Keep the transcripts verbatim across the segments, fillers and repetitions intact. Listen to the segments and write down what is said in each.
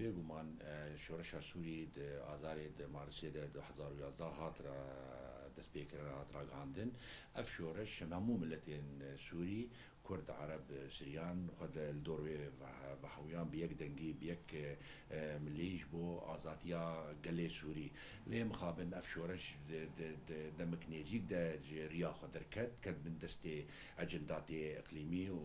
Bêguman, e, şoreşa Sûrî di Azarê, di Marsê de du hezar û yazdeh hat ra destpêkirin, hat ragihandin. Ev şoreş hemû miletên, e, Sûrî, Kurd, Ereb, e, Siryan, xwe de li dor wê ve-, vehewiyan bi yek dengî, bi yek, e, e, milî ji bo azadiya gelê Sûrî. Lê mixabin ev şoreş di, di, di demek nêzîk de ji riya xwe derket, ket bin destê ecenda tê iqlîmî û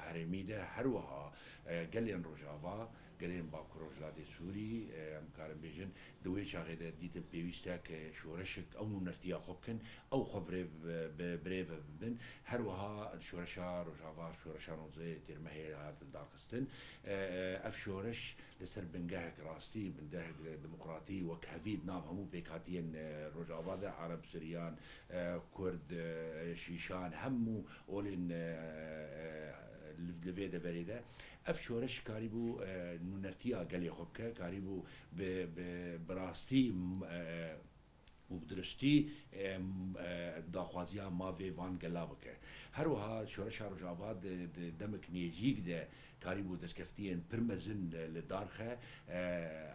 herêmî de. Her wiha, e, gelên Rojava, gelên Bakur Rojhilatê Sûrî, e, em karin bêjin, di wê çaxê de dîtin pêwîst e ke şoreşek ew nûnertiya xwe bikin, ew xwe birê-, bi-, bi-, birêve bibin. Her wiha şoreşa Rojava, şoreşa nozê Têrmehê hat lidarxistin. E, e, ev şoreş li ser bingehek rastî, bingehek demokratî, wekhevî di nav hemû pêkhatiyên, e, Rojava de, Ereb, Siryan, e, Kurd, e, Şîşan, hemû olên, e, e, li, li vê deverê de. Ev şoreş karîbû, e, nûnertiya gelê xwe bike, karîbû bi, bi, bi rastî, m-, e, û bi dirustî, e, m-, e, daxwaziya mavê van gela bike. Her wiha şoreşa Rojava di, di demek nêzîk de karîbû destkeftiyên pir mezin li, li dar xe, e,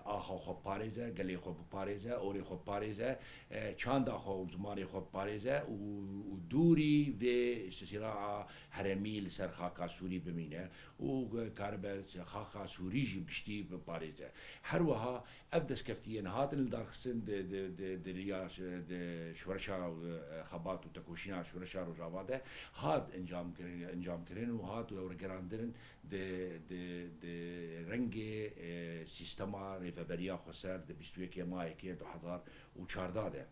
axa xwe biparêze, gelê xwe biparêze, orê xwe biparêze, e, çanda xwe û zimanê xwe biparêze û, û dûrî vê sîraa heremî li ser xaka Sûrî bimîne û karibe xaka Sûrî jî bi giştî biparêze. Her wiha ev destkeftiyên hatin lidarxistin di, di, di, di riya ş-, di şoreşa, e, xebat û tekoşîna şoreşa Rojava de hat encamkirin, encamkirin û hat wergerandin di, di, di rengê, e, sîstema rêveberiya xweser di bîst û yekê mayekê du hezar û çardeh de.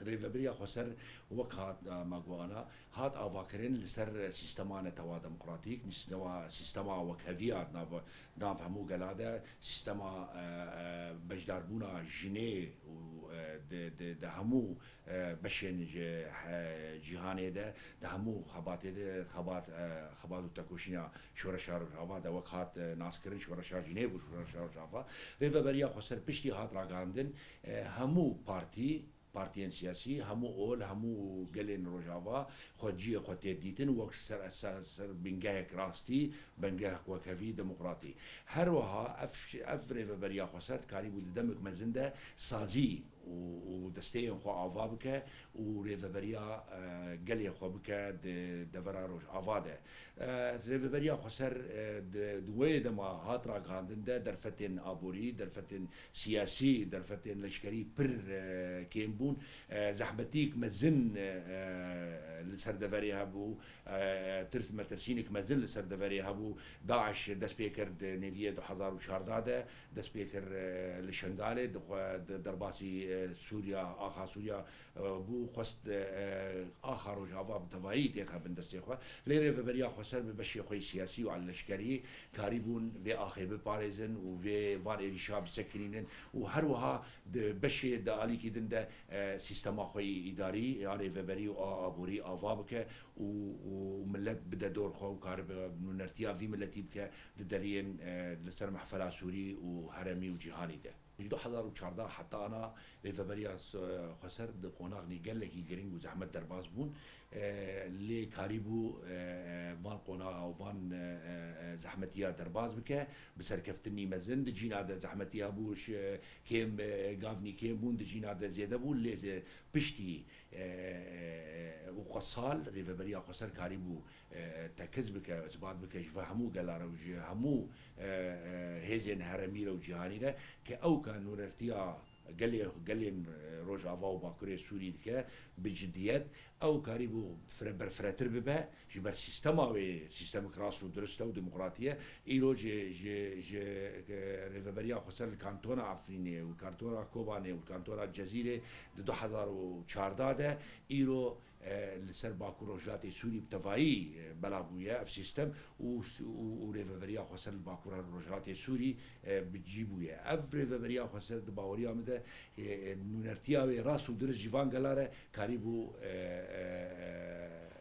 Rêveberiya xweser wek hat, e, me got ana, hat avakirin li ser sîstema netewa demokratîk, sîstema, sîstema wekheviya nav, nav hemû gela de, sîstema, e, e, beşdarbûna jinê û, e, di, di, di hemû, e, beşên ji, he, cîhanê de, di hemû xebatê de, xebat, e, xebat û tekoşîna şoreşa Rojava de wek hat, e, naskirin, şoreşa jinê bû, şoreşa Rojava. Rêveberiya xweser piştî hat ragihandin, e, hemû partî, partiyên siyasî, hemû ol, hemû gelên Rojava xwe cihê xwe tê dîtin wek ser, ser, ser bingehek rastî, bingehek wekhevî, demokratî. Her wiha ev, ev rêveberiya xweser dikarîbû di demek mezin de sazî û, û desteyên xwe ava bike û rêveberiya, e, gelê xwe bike di devera Rojava de. E, rêveberiya xweser, e, di, di wê dema hat ragihandin de derfetên aborî, derfetên siyasî, derfetên leşkerî pir, e, kêm bûn. E, zehmetîk mezin, e, e, li ser deverê hebû, e, tirs, metirsînek mezin li ser deverê hebû. DAIŞ dest pê kir di nêviyê du hezar û çardeh de, dest pê kir, e, li Şengalê, di xwe, di derbasî, e, Sûriya, axa Sûriya, e, bû, xwest, e, axa Rojava bi tevayî têxe bin destê xwe. Lê rêveberiya xweser bi beşê xwe yê siyasî û leşkerî karîbûn vê axê biparêzin û vê van êrîşa bisekinînin û her wiha di beşê di alîkî din de, e, sîstema xwe yê îdarî ya rêveberî û a aborî ava bike û, û milet bide dor xwe û karibe nûnertiya vî miletî bike di deriyên, e, li ser mehfela Sûrî û heremî û cîhanî de. Ji du hezar û çardeh heta ana rêveberiya s-, xweser di qonaxnî gelekî giring û zehmet derbas bûn. E, lê karîbû, e, e, van qonaxa û van, e, e, e, zehmetiya derbas bike. Bi serkeftinî mezin di cîna de zehmetiya bû, ji kêm, e, gavnî kêm bûn, di cîna de zêde bû. Lê, e, piştî, e, e, û qe sal rêveberiya xweser karîbû, e, tekiz bike, isbat bike ji ve hemû gela re û ji hemû, e, e, hêzên heremî re û cîhanî re ke ew ka nûnertiya gelê, gelên, e, Rojava û Bakurê Sûrî dike bi cidiyet, ew karîbû fire-, berfiretir bibe, ji ber sîstema wê, sîstemik rast û dirust e û demokratî ye. Îro ji, ji, ji, e, rêveberiya xweser li kantona Efrînê û kantona Kobanê û kantona Cezîrê di du hezar û çardeh de, îro e, li ser Bakur Rojhilatê Sûrî bi tevayî, e, bela bûye ev sîstem û, û, û rêveberiya xweser li Bakur Rojhilatê Sûrî, e, bi cî bûye. Ev rêveberiya xweser di baweriya min de, e, e, nûnertiya wê rast û dirist ji van gela re karîbû, e, e, e,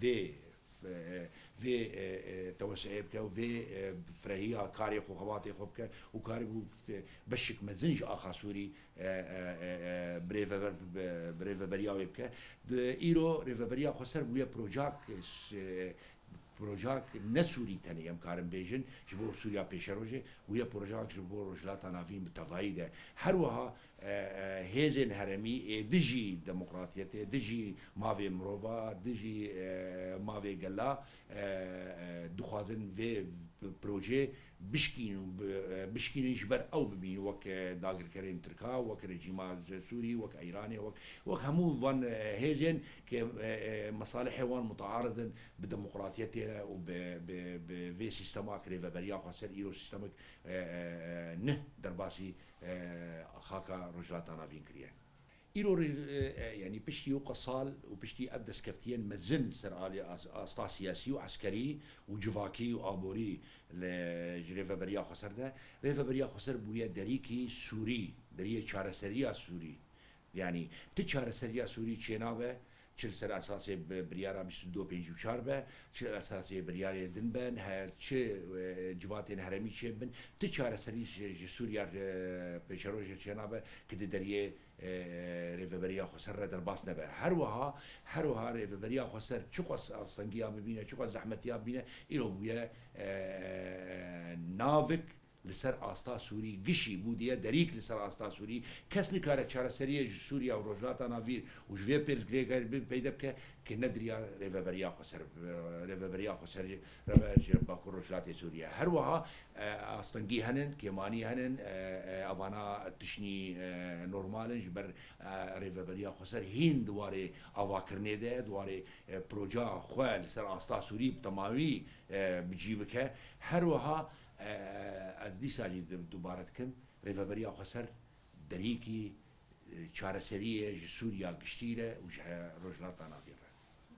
vê, e, vê, e, e, teweseyê bike û vê, e, firehiya karê xwe, xebatê xwe bike û karîbû, e, beşek mezin ji axa Sûrî e, e, e, e, birêveber-, bi-, birêveberiya wê bike. Di, îro rêveberiya xweser bûye projak, e, s-, e, Projeyek ne Sûrî tenê em karin bêjin, ji bo Sûriya pêşerojê, bûye projeyek ji bo Rojhilata Navîn bi tevayî de. Her wiha, e, e, hêzên herêmî ê dijî demokratiyetê, dijî mavê mirova, dijî, e, mavê gela, e, e, dixwazin vê projê bişkînin û bi-, e, bişkînin ji ber ew bibînin wek, e, dagirkerên Tirka, wek rejîma Sûrî, wek Îranê, wek, wek hemû van, e, hêzên ke, e, e, mesalihê wan mutaarid in bi demokratiyetê re û bi, bi, bi vê sîstemaka rêveberiya xweser, îro sîstemik, e, e, e, nih derbasî, e, xaka Rojhilata Navîn kiriye. Îro rê-, e, e, yanî piştî weka sal û piştî ev destkeftiyên mezin ser alî as-, asta siyasî û eskerî û civakî û aborî li, ji Rêveberiya Xweser de, Rêveberiya Xweser bûye derîkî Sûrî, deriyê çareseriya Sûrî. Yanî ti çareseriya Sûrî çênabe, çi li ser esasê bi-, biryara bîst û du pêncî û çar be, çi li esasê biryarê din be, her çi, e, civatên herêmî çêbin, ti çareserî ji, ji Sûriya, e, pêşerojê çênabe, ki di deriyê, e, Rêveberiya Xweser re derbas nebe. Her wiha, her wiha Rêveberiya Xweser çiqas astengiya bibîne, çiqas zehmetiya bibîne, îro bûye, e, navik li ser asta Sûrî gişî bû diye derîk li ser asta Sûrî. Kes nikare çareseriyê ji Sûriya û Rojhilata Navîn û ji vê pirsgirêkê peyde bike, ki ne di riya Rêveberiya Xweser, Rêveberiya Xweser re be ji Bakur Rojhilatê Sûriye. Her wiha, e, astengî henin, kêmanî henin, e, e, evana tiştî, e, normal in, ji ber, e, Rêveberiya Xweser hîn di warê avakirinê de, di warê, e, projeya xwe li ser asta Sûrî bi temamî, e, bi cî bike. Her wiha, e, ez dîsa jî du-, dubare dikim, Rêveberiya Xweser derîkî, e, çareseriyê ji Sûriya giştî re û ji he-, Rojhilata Navîn re.